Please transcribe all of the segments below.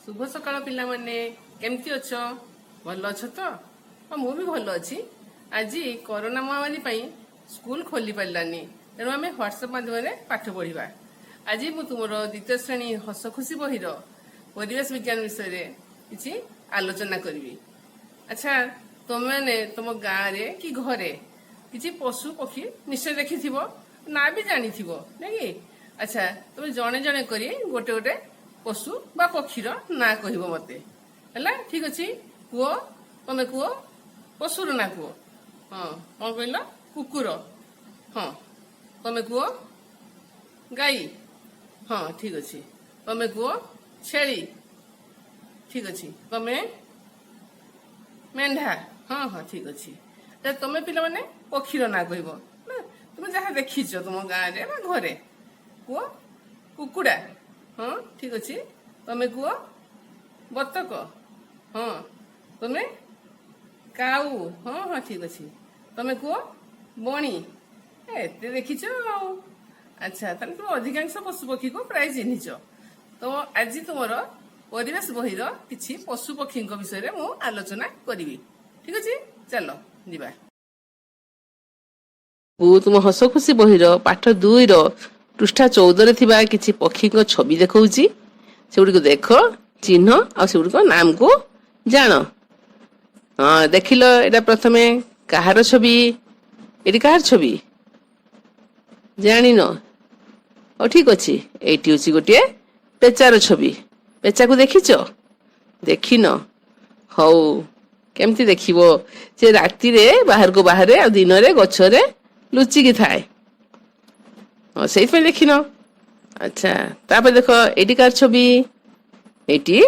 ଶୁଭ ସକାଳ ପିଲାମାନେ, କେମିତି ଅଛ? ଭଲ ଅଛ ତ? ହଁ, ମୁଁ ବି ଭଲ ଅଛି। ଆଜି କରୋନା ମହାମାରୀ ପାଇଁ ସ୍କୁଲ ଖୋଲି ପାରିଲାନି, ତେଣୁ ଆମେ ହ୍ୱାଟ୍ସଆପ୍ ମାଧ୍ୟମରେ ପାଠ ପଢିବା। ଆଜି ମୁଁ ତୁମର ଦ୍ୱିତୀୟ ଶ୍ରେଣୀ ହସ ଖୁସି ବହିର ପରିବେଶ ବିଜ୍ଞାନ ବିଷୟରେ କିଛି ଆଲୋଚନା କରିବି। ଆଚ୍ଛା, ତୁମେମାନେ ତୁମ ଗାଁରେ କି ଘରେ କିଛି ପଶୁ ପକ୍ଷୀ ନିଶ୍ଚୟ ଦେଖିଥିବ ନା ବି ଜାଣିଥିବ, ନାଇଁ କି? ଆଚ୍ଛା, ତୁମେ ଜଣେ ଜଣେ କରି ଗୋଟେ ଗୋଟେ ପଶୁ ବା ପକ୍ଷୀର ନାଁ କହିବ ମତେ। ହେଲା, ଠିକ ଅଛି? କୁହ, ତମେ କୁହ, ପଶୁର ନାଁ କୁହ। ହଁ, କଣ କହିଲ? କୁକୁର। ହଁ, ତମେ କୁହ। ଗାଈ। ହଁ, ଠିକ ଅଛି। ତମେ କୁହ। ଛେଳି। ଠିକ ଅଛି। ତମେ? ମେଣ୍ଢା। ହଁ, ଠିକ ଅଛି। ତମେ ପିଲାମାନେ ପକ୍ଷୀର ନାଁ କହିବ ନା, ତୁମେ ଯାହା ଦେଖିଛ ତୁମ ଗାଁରେ ବା ଘରେ କୁହ। କୁକୁଡ଼ା। ହଁ, ଠିକ ଅଛି। ତମେ କୁହ। ବତକ। ହଁ, ତମେ? କାଉ। ହଁ, ଠିକ ଅଛି। ତମେ କୁହ। ବଣି। ଏତେ ଦେଖିଛ ଆଉ। ଆଚ୍ଛା, ତାହେଲେ ତୁମେ ଅଧିକାଂଶ ପଶୁ ପକ୍ଷୀକୁ ପ୍ରାୟ ଚିହ୍ନିଛ। ତ ଆଜି ତୁମର ପରିବେଶ ବହିର କିଛି ପଶୁ ପକ୍ଷୀଙ୍କ ବିଷୟରେ ମୁଁ ଆଲୋଚନା କରିବି। ଠିକ ଅଛି, ଚାଲ ଯିବା। ମୁଁ ତୁମ ହସ ଖୁସି ବହିର ପାଠ 2ର ପୃଷ୍ଠା 14ରେ ଥିବା କିଛି ପକ୍ଷୀଙ୍କ ଛବି ଦେଖାଉଛି। ସେଗୁଡ଼ିକୁ ଦେଖ, ଚିହ୍ନ ଆଉ ସେଗୁଡ଼ିକ ନାମକୁ ଜାଣ। ହଁ, ଦେଖିଲ? ଏଇଟା ପ୍ରଥମେ କାହାର ଛବି? ଏଠି କାହାର ଛବି ଜାଣିନ? ହଉ, ଠିକ ଅଛି। ଏଇଠି ହଉଛି ଗୋଟିଏ ପେଚାର ଛବି। ପେଚାକୁ ଦେଖିଛ? ଦେଖିନ? ହଉ, କେମିତି ଦେଖିବ? ସେ ରାତିରେ ବାହାରକୁ ବାହାରେ ଆଉ ଦିନରେ ଗଛରେ ଲୁଚିକି ଥାଏ। ହଁ, ସେଇଥିପାଇଁ ଦେଖିନ। ଆଚ୍ଛା, ତାପରେ ଦେଖ, ଏଇଠି କାହାର ଛବି? ଏଇଠି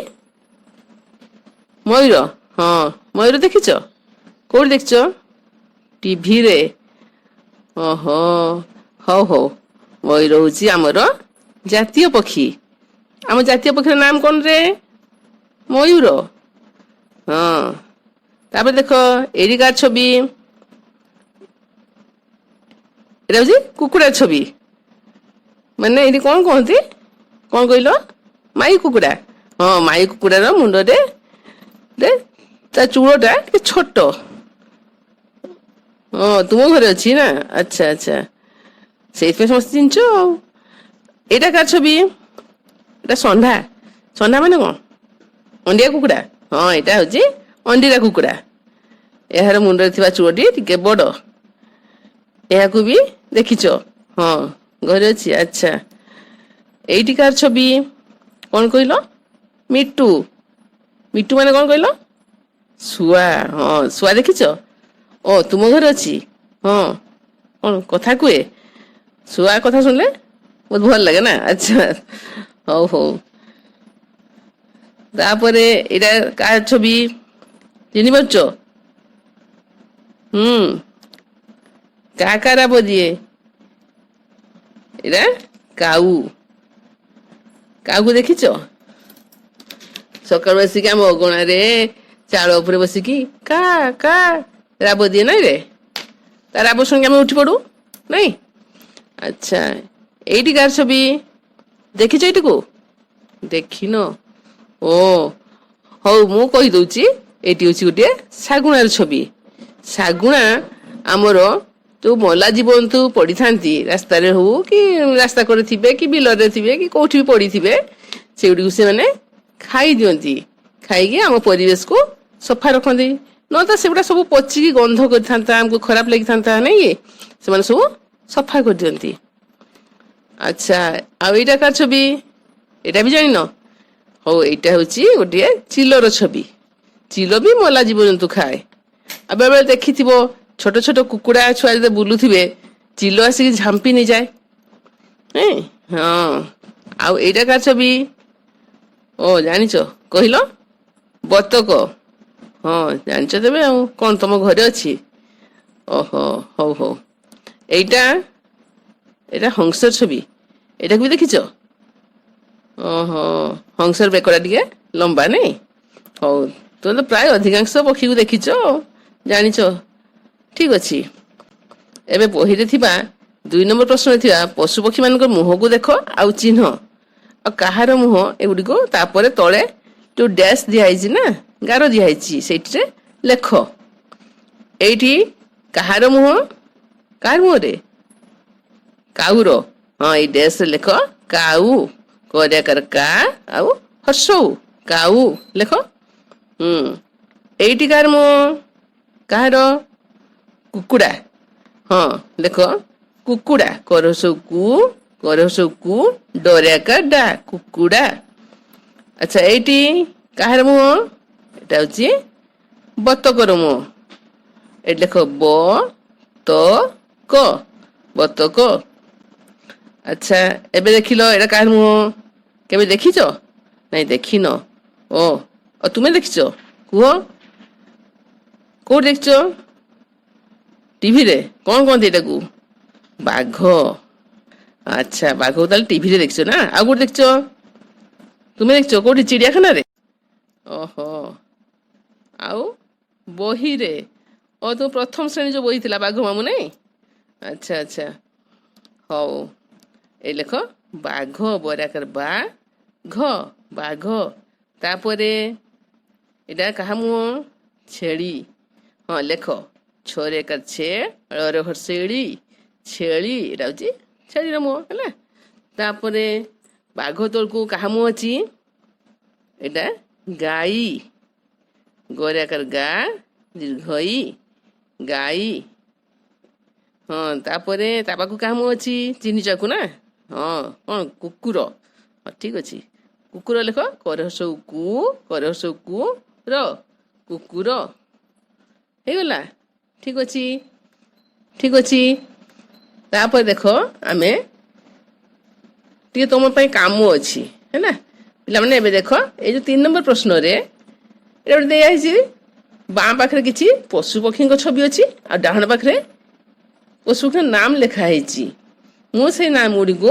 ମୟୂର। ହଁ, ମୟୂର ଦେଖିଛ? କୋଉଠି ଦେଖିଛ? ଟିଭିରେ? ଓହୋ, ହଉ। ମୟୂର ହଉଛି ଆମର ଜାତୀୟ ପକ୍ଷୀ। ଆମ ଜାତୀୟ ପକ୍ଷୀର ନାମ କଣ ରେ? ମୟୂର। ହଁ, ତାପରେ ଦେଖ, ଏଇଠି କାହାର ଛବି? ଏଇଟା ହଉଛି କୁକୁଡ଼ା ଛବି। ମାନେ ଏଇଠି କଣ କହନ୍ତି? କଣ କହିଲ? ମାଇ କୁକୁଡ଼ା। ହଁ, ମାଇ କୁକୁଡ଼ାର ମୁଣ୍ଡରେ ତା ଚୂଳଟା ଟିକେ ଛୋଟ। ହଁ, ତୁମ ଘରେ ଅଛି ନା? ଆଚ୍ଛା, ସେଇଥିପାଇଁ ସମସ୍ତେ ଚିହ୍ନିଛ। ଆଉ ଏଇଟା କାହାର ଛବି? ଏଇଟା ଷଣ୍ଢା। ଷଣ୍ଢା ମାନେ କଣ? ଅଣ୍ଡିଆ କୁକୁଡ଼ା। ହଁ, ଏଇଟା ହଉଛି ଅଣ୍ଡିରା କୁକୁଡ଼ା। ଏହାର ମୁଣ୍ଡରେ ଥିବା ଚୂଳଟି ଟିକେ ବଡ। ଏହାକୁ ବି ଦେଖିଛ? ହଁ, ଘରେ ଅଛି। ଆଚ୍ଛା, ଏଇଠି କାହାର ଛବି? କଣ କହିଲ? ମିଟୁ। ମିଟୁ ମାନେ କଣ କହିଲ? ଶୁଆ। ହଁ, ଶୁଆ ଦେଖିଛ? ଓ, ତୁମ ଘରେ ଅଛି? ହଁ, କଣ କଥା କୁହେ? ଶୁଆ କଥା ଶୁଣିଲେ ବହୁତ ଭଲ ଲାଗେ ନା? ଆଚ୍ଛା, ହଉ। ତାପରେ ଏଇଟା କାହାର ଛବି ଚିହ୍ନି ପାରୁଛ? କା କା ରାବ ଦିଏ। ଏଇଟା କାଉ। କାଉକୁ ଦେଖିଛ? ସକାଳୁ ଆସିକି ଆମ ଅଗଣାରେ ଚାଳ ଉପରେ ବସିକି କା କା ରାବ ଦିଏ, ନାଇଁ ରେ? ତା ରାବ ଶୁଣିକି ଆମେ ଉଠି ପଡୁ, ନାଇଁ? ଆଚ୍ଛା, ଏଇଠି କାହାର ଛବି ଦେଖିଛ? ଏଇଠିକୁ ଦେଖିନ? ଓ ହଉ, ମୁଁ କହିଦଉଛି। ଏଇଠି ହଉଛି ଗୋଟିଏ ଶାଗୁଣାର ଛବି। ଶାଗୁଣା ଆମର ଯୋଉ ମଲା ଜୀବଜନ୍ତୁ ପଡିଥାନ୍ତି, ରାସ୍ତାରେ ହଉ କି ରାସ୍ତା କଡ଼ରେ ଥିବେ କି ବିଲରେ ଥିବେ କି କୋଉଠି ବି ପଡିଥିବେ, ସେଗୁଡ଼ିକୁ ସେମାନେ ଖାଇ ଦିଅନ୍ତି। ଖାଇକି ଆମ ପରିବେଶକୁ ସଫା ରଖନ୍ତି। ନହେଲେ ତ ସେଗୁଡ଼ା ସବୁ ପଚିକି ଗନ୍ଧ କରିଥାନ୍ତା, ଆମକୁ ଖରାପ ଲାଗିଥାନ୍ତା, ନାଇଁ କି? ସେମାନେ ସବୁ ସଫା କରିଦିଅନ୍ତି। ଆଚ୍ଛା, ଆଉ ଏଇଟା କାହାର ଛବି? ଏଇଟା ବି ଜାଣିନ? ହଉ, ଏଇଟା ହଉଛି ଗୋଟିଏ ଚିଲର ଛବି। ଚିଲ ବି ମଲା ଜୀବଜନ୍ତୁ ଖାଏ। ଆଉ ବେଳେବେଳେ ଦେଖିଥିବ, ଛୋଟ ଛୋଟ କୁକୁଡ଼ା ଛୁଆ ଯେତେ ବୁଲୁଥିବେ, ଚିଲ ଆସିକି ଝାମ୍ପି ନେଇଯାଏ। ହଁ, ଆଉ ଏଇଟା କାହାର ଛବି? ଓ, ଜାଣିଛ? କହିଲ। ବତକ। ହଁ, ଜାଣିଛ ତେବେ। ଆଉ କଣ ତମ ଘରେ ଅଛି? ଓହୋ, ହଉ। ଏଇଟା ହଂସର ଛବି। ଏଇଟାକୁ ବି ଦେଖିଛ? ଓହୋ, ହଂସର ବେକଟା ଟିକେ ଲମ୍ବା, ନାଇଁ? ହଉ, ତୁମେ ତ ପ୍ରାୟ ଅଧିକାଂଶ ପକ୍ଷୀକୁ ଦେଖିଛ, ଜାଣିଛ। ଠିକ ଅଛି। ଏବେ ବହିରେ ଥିବା 2 ନମ୍ବର ପ୍ରଶ୍ନରେ ଥିବା ପଶୁ ପକ୍ଷୀମାନଙ୍କ ମୁହଁକୁ ଦେଖ ଆଉ ଚିହ୍ନ ଆଉ କାହାର ମୁହଁ ଏଗୁଡ଼ିକ। ତାପରେ ତଳେ ଯୋଉ ଡ୍ୟାସ୍ ଦିଆହେଇଛି ନା, ଗାର ଦିଆହେଇଛି, ସେଇଠିରେ ଲେଖ। ଏଇଠି କାହାର ମୁହଁ? କାହାର ମୁହଁରେ? କାଉର। ହଁ, ଏଇ ଡ୍ୟାସ୍ରେ ଲେଖ କାଉ। କରିଆକାର କା ଆଉ ହର୍ଷଉ, କାଉ ଲେଖ। ଏଇଠି କାହାର ମୁହଁ? କାହାର? କୁକୁଡ଼ା। ହଁ, ଲେଖ କୁକୁଡ଼ା। କରସଉ କୁ, କରସଉ କୁ, ଡରିଆକା ଡା, କୁକୁଡ଼ା। ଆଚ୍ଛା, ଏଇଠି କାହାର ମୁହଁ? ଏଟା ହଉଛି ବତକର ମୁହଁ। ଏଠି ଲେଖ ବ ତ କ, ବତକ। ଆଚ୍ଛା, ଏବେ ଦେଖିଲ ଏଇଟା କାହାର ମୁହଁ? କେବେ ଦେଖିଛ? ନାଇଁ, ଦେଖିନ। ଓ, ତୁମେ ଦେଖିଛ? କୁହ, କୋଉଠି ଦେଖିଛ? ଟିଭିରେ। କଣ କହନ୍ତି ଏଟାକୁ? ବାଘ। ଆଚ୍ଛା, ବାଘକୁ ତାହେଲେ ଟିଭିରେ ଦେଖିଛ ନା? ଆଉ କୋଉଠି ଦେଖିଛ? ତୁମେ ଦେଖିଛ କୋଉଠି? ଚିଡ଼ିଆଖାନାରେ? ଓହୋ, ଆଉ ବହିରେ? ଓ, ତୁମ ପ୍ରଥମ ଶ୍ରେଣୀ ଯୋଉ ବହି ଥିଲା, ବାଘ ମାମୁଁ, ନାଇଁ? ଆଚ୍ଛା ଆଚ୍ଛା, ହଉ। ଏଇ ଲେଖ ବାଘ, ବରାକର ବା ଘ, ବାଘ। ତାପରେ ଏଇଟା କାହା ମୁହଁ? ଛେଳି। ହଁ, ଲେଖ ଛରେ ଏକା ଛେ, ଳରେ ହର୍ଷେଳି, ଛେଳି। ଏଇଟା ହଉଛି ଛେଳିର ମୁହଁ ହେଲା। ତାପରେ ବାଘ ତଳକୁ କାହା ମୁହଁ ଅଛି? ଏଇଟା ଗାଈ। ଗରେ ଆକାର ଗା, ଦୀର୍ଘ ଇ, ଗାଈ। ହଁ, ତାପରେ ତା ପାଖକୁ କାହା ମୁହଁ ଅଛି? ଚିହ୍ନିଚକୁ ନା? ହଁ, କଣ? କୁକୁର। ହଁ, ଠିକ ଅଛି, କୁକୁର ଲେଖ। କରସଉ କୁ, କରସଉ କୁ ର, କୁକୁର ହେଇଗଲା। ଠିକ ଅଛି, ଠିକ ଅଛି। ତାପରେ ଦେଖ, ଆମେ ଟିକେ ତମ ପାଇଁ କାମ ଅଛି, ହେଲା ପିଲାମାନେ। ଏବେ ଦେଖ, ଏଇ ଯୋଉ 3 ନମ୍ବର ପ୍ରଶ୍ନରେ ଏଇଟା ଗୋଟେ ଦିଆହେଇଛି। ବାଁ ପାଖରେ କିଛି ପଶୁ ପକ୍ଷୀଙ୍କ ଛବି ଅଛି ଆଉ ଡାହାଣ ପାଖରେ ପଶୁ ପକ୍ଷୀଙ୍କ ନାମ ଲେଖା ହେଇଛି। ମୁଁ ସେଇ ନାମ ଗୁଡ଼ିକୁ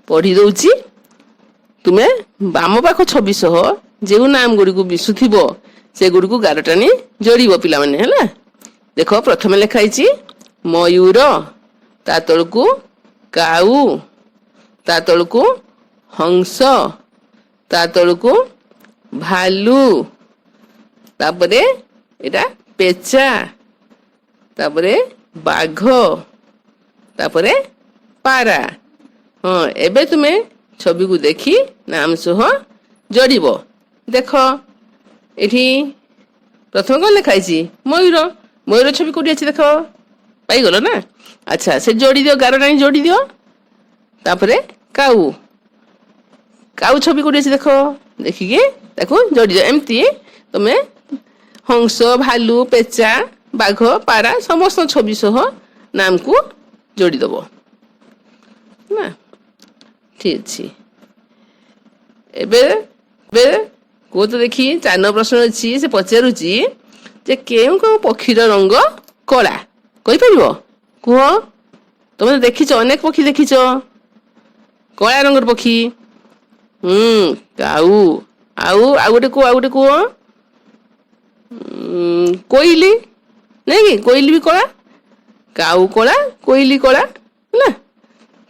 ପଢି ଦଉଛି। ତୁମେ ବାମ ପାଖ ଛବି ସହ ଯେଉଁ ନାମ ଗୁଡ଼ିକୁ ମିଶୁଥିବ, ସେଗୁଡ଼ିକୁ ଗାର ଟାଣି ଯୋଡ଼ିବ ପିଲାମାନେ, ହେଲା? ଦେଖ, ପ୍ରଥମେ ଲେଖା ହେଇଛି ମୟୂର, ତା ତଳକୁ କାଉ, ତା ତଳକୁ ହଂସ, ତା ତଳକୁ ଭାଲୁ, ତାପରେ ଏଇଟା ପେଚା, ତାପରେ ବାଘ, ତାପରେ ପାରା। ହଁ, ଏବେ ତୁମେ ଛବିକୁ ଦେଖି ନାମ ସହ ଯୋଡ଼ିବ। ଦେଖ, ଏଠି ପ୍ରଥମେ କଣ ଲେଖା ହେଇଛି? ମୟୂର। ମୟୂର ଛବି କୋଉଠି ଅଛି ଦେଖ। ପାଇଗଲ ନା? ଆଚ୍ଛା, ସେ ଯୋଡ଼ି ଦିଅ, ଗାର ଟାଣି ଯୋଡ଼ି ଦିଅ। ତାପରେ କାଉ। କାଉ ଛବି କୋଉଠି ଅଛି ଦେଖ, ଦେଖିକି ତାକୁ ଯୋଡ଼ି ଦିଅ। ଏମିତି ତମେ ହଂସ, ଭାଲୁ, ପେଚା, ବାଘ, ପାରା ସମସ୍ତ ଛବି ସହ ନାମକୁ ଯୋଡ଼ିଦବ ନା। ଠିକ ଅଛି। ଏବେ ଏବେ କୁହ ତ ଦେଖି, 4 ନମ୍ବର ପ୍ରଶ୍ନ ଅଛି। ସେ ପଚାରୁଛି ଯେ କେଉଁ କେଉଁ ପକ୍ଷୀର ରଙ୍ଗ କଳା? କହିପାରିବ? କୁହ। ତମେ ତ ଦେଖିଛ, ଅନେକ ପକ୍ଷୀ ଦେଖିଛ, କଳା ରଙ୍ଗର ପକ୍ଷୀ। କାଉ। ଆଉ ଆଉ ଗୋଟେ କୁହ, ଆଉ ଗୋଟେ କୁହ। କୋଇଲି, ନାଇଁ କି? କୋଇଲି ବି କଳା। କାଉ କଳା, କୋଇଲି କଳା, ହେଲା।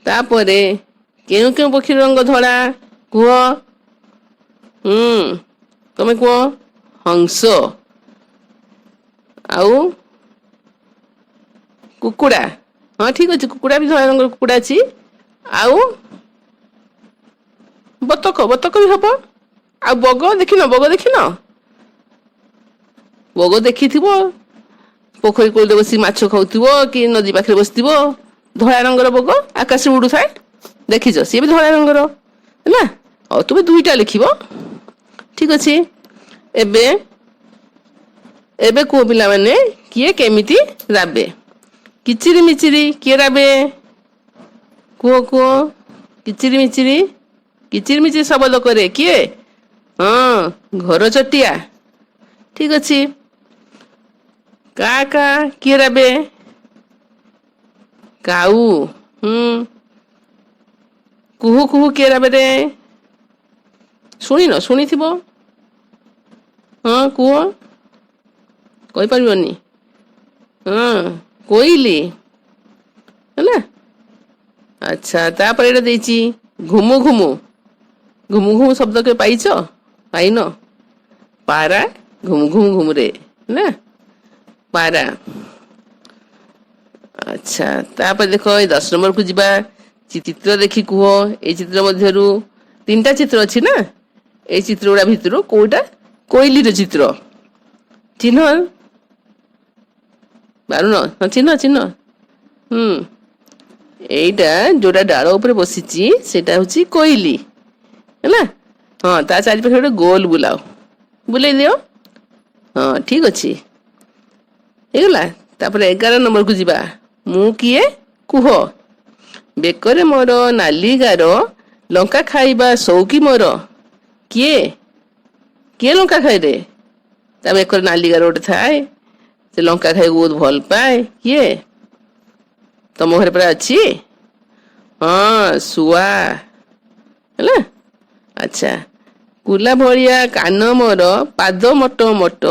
ତାପରେ କେଉଁ କେଉଁ ପକ୍ଷୀର ରଙ୍ଗ ଧଳା କୁହ। ତମେ କୁହ। ହଂସ ଆଉ କୁକୁଡ଼ା। ହଁ, ଠିକ ଅଛି, କୁକୁଡ଼ା ବି ଧଳା ରଙ୍ଗର କୁକୁଡ଼ା ଅଛି। ଆଉ ବତକ, ବତକ ବି ହବ। ଆଉ ବଗ ଦେଖିନ? ବଗ ଦେଖିନ? ବଗ ଦେଖିଥିବ, ପୋଖରୀ କୂଳରେ ବସି ମାଛ ଖାଉଥିବ କି ନଦୀ ପାଖରେ ବସିଥିବ। ଧଳା ରଙ୍ଗର ବଗ ଆକାଶରେ ଉଡୁଥାଏ, ଦେଖିଛ? ସିଏ ବି ଧଳା ରଙ୍ଗର ହେଲା। ହଉ, ତୁମେ ଦୁଇଟା ଲେଖିବ। ଠିକ ଅଛି। ଏବେ ଏବେ କୁହ ପିଲାମାନେ, କିଏ କେମିତି ରାବେ? କିଚିରି ମିଚିରି କିଏ ରାବେ? କୁହ, କୁହ। କିଚିରି ମିଚିରି, କିଚିରି ମିଚିରି ଶବ୍ଦ କରେ କିଏ? ହଁ, ଘର ଚଟିଆ। ଠିକ ଅଛି। କା କା କିଏ ରାବେ? କାଉ। କୁହୁ କୁହୁ କିଏ ରାବେ ରେ? ଶୁଣିନ? ଶୁଣିଥିବ। ହଁ, କୁହ। କହିପାରିବନି? ହଁ, କୋଇଲି ହେଲା। ଆଚ୍ଛା, ତାପରେ ଏଇଟା ଦେଇଛି ଘୁମୁ ଘୁମୁ। ଘୁମୁ ଘୁମୁ ଶବ୍ଦ କେବେ ପାଇଛ? ପାଇନ? ପାରା ଘୁମ ଘୁମ ଘୁମରେ ନା ପାରା। ଆଚ୍ଛା, ତାପରେ ଦେଖ, ଏଇ 10 ନମ୍ବରକୁ ଯିବା। ଚିତ୍ର ଦେଖି କୁହ, ଏଇ ଚିତ୍ର ମଧ୍ୟରୁ ତିନିଟା ଚିତ୍ର ଅଛି ନା, ଏଇ ଚିତ୍ର ଗୁଡା ଭିତରୁ କୋଉଟା କୋଇଲିର ଚିତ୍ର? ଚିହ୍ନ ପାରୁନ? ହଁ, ଚିହ୍ନ ଚିହ୍ନ। ଏଇଟା ଯୋଉଟା ଡାଳ ଉପରେ ବସିଛି, ସେଇଟା ହଉଛି କୋଇଲି, ହେଲା? ହଁ, ତା ଚାରିପାଖରେ ଗୋଟେ ଗୋଲ ବୁଲାଅ, ବୁଲେଇ ଦିଅ। ହଁ, ଠିକ ଅଛି, ହେଇଗଲା। ତାପରେ 11 ନମ୍ବରକୁ ଯିବା। ମୁଁ କିଏ କୁହ? ବେକରେ ମୋର ନାଲି ଗାର, ଲଙ୍କା ଖାଇବା ସଉକି ମୋର। କିଏ କିଏ ଲଙ୍କା ଖାଇରେ? ତା ବେକରେ ନାଲି ଗାର ଗୋଟେ ଥାଏ, ସେ ଲଙ୍କା ଖାଇବାକୁ ବହୁତ ଭଲ ପାଏ। କିଏ? ତମ ଘରେ ପରା ଅଛି। ହଁ, ଶୁଆ, ହେଲା। ଆଚ୍ଛା, କୁଲା ଭଳିଆ କାନ ମୋର, ପାଦ ମୋଟ ମୋଟ,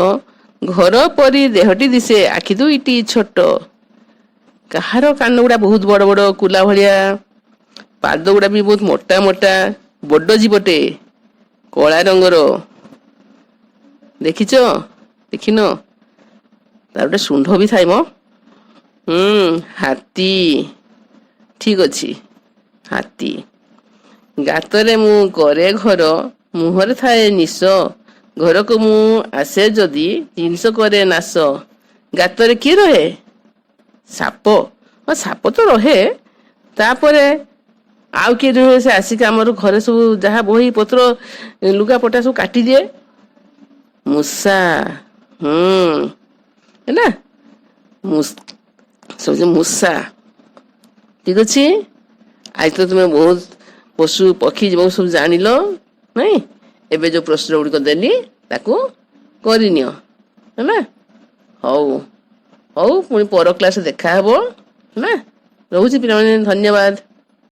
ଘର ପରି ଦେହଟି ଦିଶେ, ଆଖି ଦୁଇଟି ଛୋଟ। କାହାର କାନ ଗୁଡା ବହୁତ ବଡ ବଡ, କୁଲା ଭଳିଆ, ପାଦ ଗୁଡା ବି ବହୁତ ମୋଟା ମୋଟା? ବଡ ଜୀବଟେ, କଳା ରଙ୍ଗର। ଦେଖିଛ? ଦେଖିନ? ତାର ଗୋଟେ ଶୁଣ୍ଢ ବି ଥାଏ ମ। ହାତୀ। ଠିକ ଅଛି, ହାତୀ। ଗାତରେ ମୁଁ କରେ ଘର, ମୁହଁରେ ଥାଏ ନିଶ, ଘରକୁ ମୁଁ ଆସେ ଯଦି ଜିନିଷ କରେ ନାଶ। ଗାତରେ କିଏ ରହେ? ସାପ। ହଁ, ସାପ ତ ରହେ, ତାପରେ ଆଉ କିଏ ରୁହେ? ସେ ଆସିକି ଆମର ଘରେ ସବୁ ଯାହା ବହି ପତ୍ର, ଲୁଗାପଟା ସବୁ କାଟିଦିଏ। ମୂଷା। ହେଲା, ସବୁ ମୂଷା। ଠିକ ଅଛି। ଆଜି ତ ତୁମେ ବହୁତ ପଶୁ ପକ୍ଷୀ ଜୀବ ସବୁ ଜାଣିଲ, ନାଇଁ? ଏବେ ଯୋଉ ପ୍ରଶ୍ନ ଗୁଡ଼ିକ ଦେଲି, ତାକୁ କରିନିଅ, ହେଲା? ହଉ ହଉ, ପୁଣି ପର କ୍ଲାସ ଦେଖା ହବ, ହେଲା? ରହୁଛି ପିଲାମାନେ, ଧନ୍ୟବାଦ।